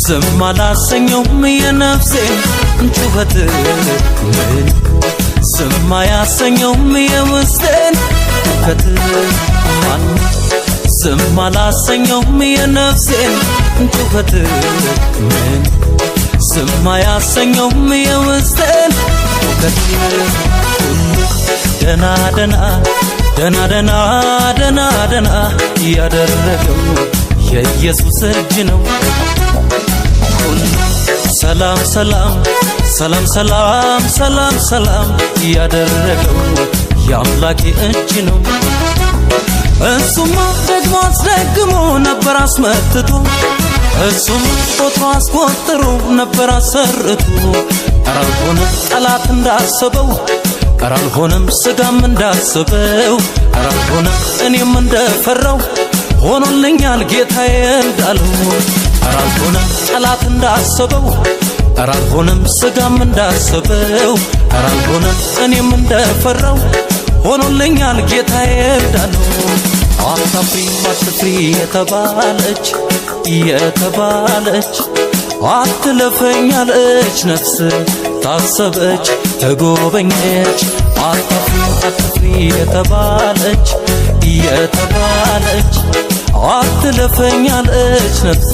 ዝም አላሰኘውም የነፍሴን ጩኸት፣ ምን ዝም አያሰኘውም የውስጤን ሁከት። ማን ዝም አላሰኘውም የነፍሴን ጩኸት፣ ምን ዝም አያሰኘውም የውስጤን ሁከት። ሁሉ ደና ደና ደና ደና ደና ደና ያደረገው የኢየሱስ እጅ ነው። ሰላም ሰላም ሰላም ሰላም ሰላም ሰላም ያደረገው የአምላኬ እጅ ነው። እሱማ ደግሞ አስደግሞ ነበር አስመትቶ፣ እሱም ቆጥሮ አስቆጥሮ ነበር አሰርቶ። ኧረ አልሆነም ጠላት እንዳሰበው፣ ኧረ አልሆነም ስጋም እንዳሰበው፣ ኧረ አልሆነም እኔም እንደፈራው፣ ሆኖልኛል ጌታዬ እንዳለው። ኧረ አልሆነም ጠላት እንዳሰበው፣ ኧረ አልሆነም ስጋም እንዳሰበው፣ ኧረ አልሆነም እኔም እንደፈራው፣ ሆኖልኛል ጌታዬ እንዳለው። አታፍሪ አትፍሪ የተባለች የተባለች አትለፈኛለች ነፍስ ታሰበች ተጎበኘች። አታፍሪ አትፍሪ የተባለች የተባለች አትለፈኛለች ነፍስ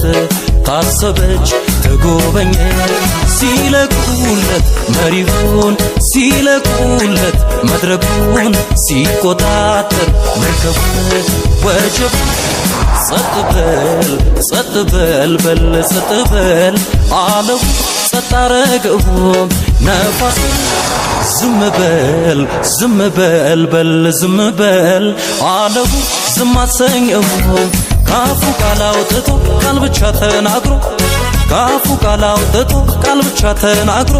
ታሰበች ተጎበኘች። ሲለቁለት መሪውን፣ ሲለቁለት መድረኩን፣ ሲቆጣጠር መርከቡን፣ ወጀቡ ጸጥ በል ጸጥ በል በል ጸጥ በል አለው፣ ጸጥ አረገው። ነፋስ ዝም በል ዝም በል በል ዝም በል አለው፣ ዝም አሰኘው። ካፉ ቃል አውጥቶ ቃል ብቻ ተናግሮ፣ ካፉ ቃል አውጥቶ ቃል ብቻ ተናግሮ፣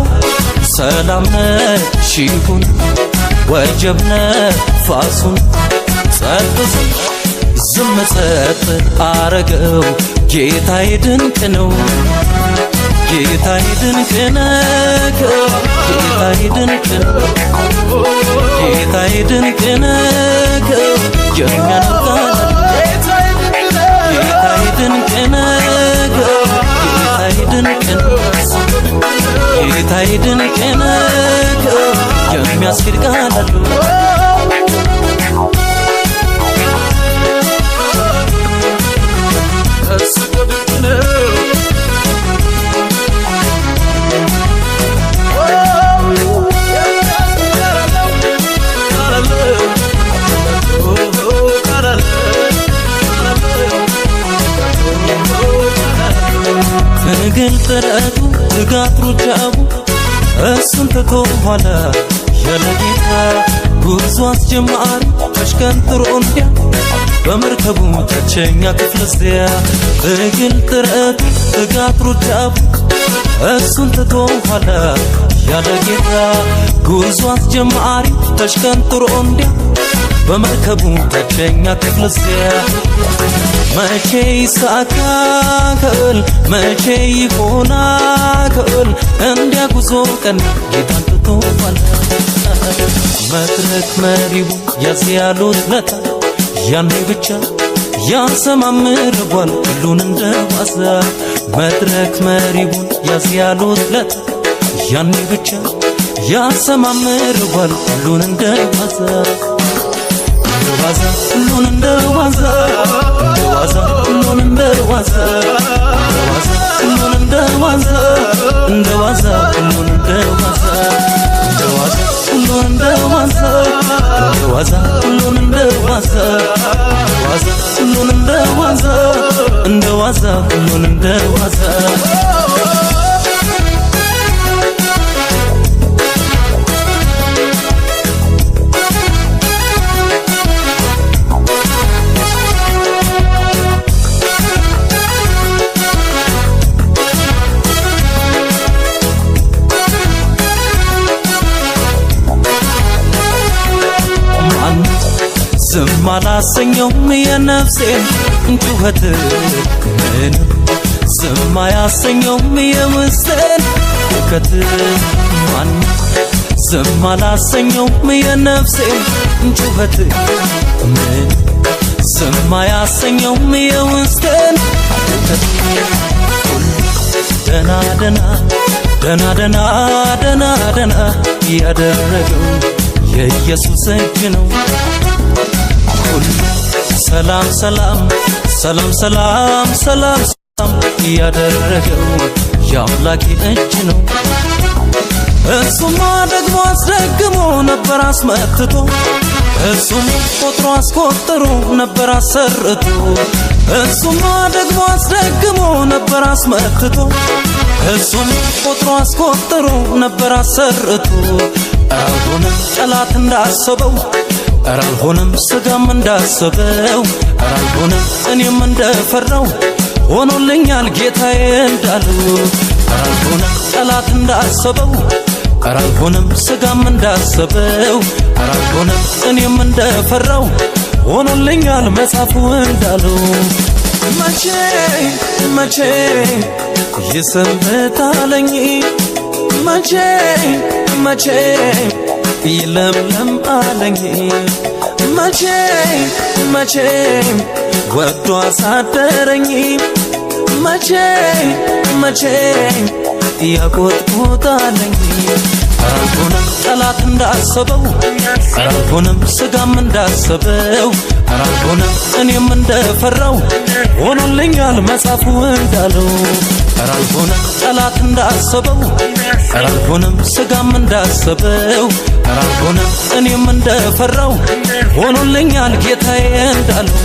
ሰላም ነሽ ይሁን ወጀብ ነፋሱን ጸጥ ዝም ጸጥ አረገው። ጌታዬ ድንቅ ነው። ጌታዬ ድንቅ ነው። ጌታዬ ድንቅ ነው። ጌታዬ ድንቅ ነው። የሚያኖር ጌታዬ ድንቅ ነው። ጌታዬ ድንቅ ነው። ጌታዬ ድንቅ ነው። የሚያስክድ ቃል አለው። እሱ ድንቅ ነው። ቃል አለው፣ ቃል አለው፣ ትግል ጥረቱ ትጋት ሩጫው እሱን ትቶ ኋላ ያለ ጌታ ጉዞ አስጀማሪ ተሽቀንጥሮ እንዲያ በመርከቡ ታችኛ ክፍል እዚያ። ትግል ጥረቱ ትጋት ሩጫው እሱን ትቶ ኋላ ያለ ጌታ ጉዞ አስጀማሪ ተሽቀንጥሮ እንዲያ በመርከቡ ታችኛ ክፍል እዚያ። መቼ ይሳካል? መቼ ይሆናል? እንዲያ ጉዞ ቀን ጌታን ትቶ ኋላ። መድረክ መሪው ያዝ ያሉት ለታ ያኔ ብቻ ያሰማምርቧል ሁሉን እንደ ዋዛ። መድረክ መሪውን ያዝ ያሉት ለታ ያኔ ብቻ ያሰማምርቧል ሁሉን እንደ ዋዛ፣ እንደ ዋዛ ሁሉን እንደ ዋዛ፣ እንደ ዋዛ ሁሉን እንደ ዋዛ፣ እንደ ዋዛ ሁሉን እንደ ዋዛ፣ እንደ ዋዛ ሁሉን እንደ ዋዛ፣ እንደ ዋዛ ሁሉን እንደ ዋዛ፣ እንደ ዋዛ ሁሉን እንደ ዋዛ፣ እንደ ዋዛ ሁሉን እንደ ዋዛ፣ እንደ ዋዛ ሁሉን እንደ ዋዛ። ዝም አላሰኘውም የነፍሴን ጩኸት፣ ምንም ዝም አያሰኘውም የውስጤን ሁከት። ማንም ዝም አላሰኘውም የነፍሴን ጩኸት፣ ምንም ዝም አያሰኘውም የውስጤን ሁከት። ደና ደና ደና ደና ደና ደና ያደረገው የኢየሱስ እጅ ነው። ሁሉ ሰላም ሰላም ሰላም ሰላም ሰላም ሰላም ያደረገው የአምላኬ እጅ ነው። እሱማ ደግሞ አስደግሞ ነበር አስመትቶ፣ እሱም ቆጥሮ አስቆጥሮ ነበር አሰርቶ፣ እሱማ ደግሞ አስደግሞ ነበር አስመትቶ፣ እሱም ቆጥሮ አስቆጥሮ ነበር አሰርቶ። ኧረ አልሆነም ጠላት እንዳሰበው፣ ኧረ አልሆነም ስጋም እንዳሰበው፣ ኧረ አልሆነም እኔም እንደፈራው፣ ሆኖልኛል ጌታዬ እንዳለው። ኧረ አልሆነም ጠላት እንዳሰበው፣ ኧረ አልሆነም ስጋም እንዳሰበው፣ ኧረ አልሆነም እኔም እንደፈራው፣ ሆኖልኛል መጽሐፉ እንዳለው። መቼ መቼ ይሰንብታለኝ፣ መቼ መቼ ይለምለም አለኝ፣ መቼ መቼ ወዶ አሳደረኝ፣ መቼ መቼ ያቆጥቁጣለኝ። ኧረ አልሆነም ጠላት እንዳሰበው፣ ኧረ አልሆነም ስጋም እንዳሰበው፣ ኧረ አልሆነም እኔም እንደፈራው፣ ሆኖልኛል መጽሐፉ እንዳለው። ኧረ አልሆነም ጠላት እንዳሰበው፣ ኧረ አልሆነም ስጋም እንዳሰበው፣ ኧረ አልሆነም እኔም እንደፈራው፣ ሆኖልኛል ጌታዬ እንዳለው።